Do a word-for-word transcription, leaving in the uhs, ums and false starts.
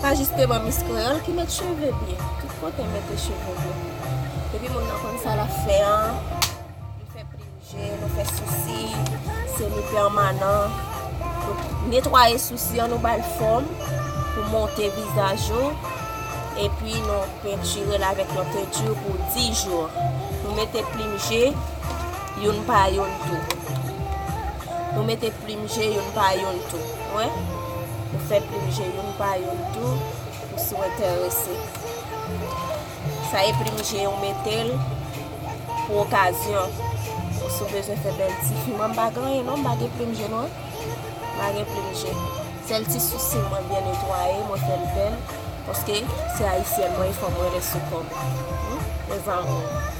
Ajisteman Miss Kreyòl ki met cheve byen. Tout kote mete cheve byen. Epi moun nan konn sa l ap fè an. Nou fè plim je, nou fè sousi, semi pèmanan. Nou netwaye sousi an, nou ba l fòm pou monte vizaj ou. Epi nou pentire l avèk yon teinture pou dis jou. Nou mete plim je youn pa youn tou. Nou mete plim je youn pa youn tou. Wè? Nou fè plim je youn pa youn tou. Ou si w enterese. Sa e plim je ou mete l pou okazyon. Si w bezwen fè bèl ti fi. Mwen m pa gen anyen non, m pa gen plim je non. M pa gen plim je. Sèl ti sousi mwen byen netwaye, mwen fè l bèl. Paske se ayisyèn mwen, e fò mwen rele sou kò m. Hmm? Mes amours.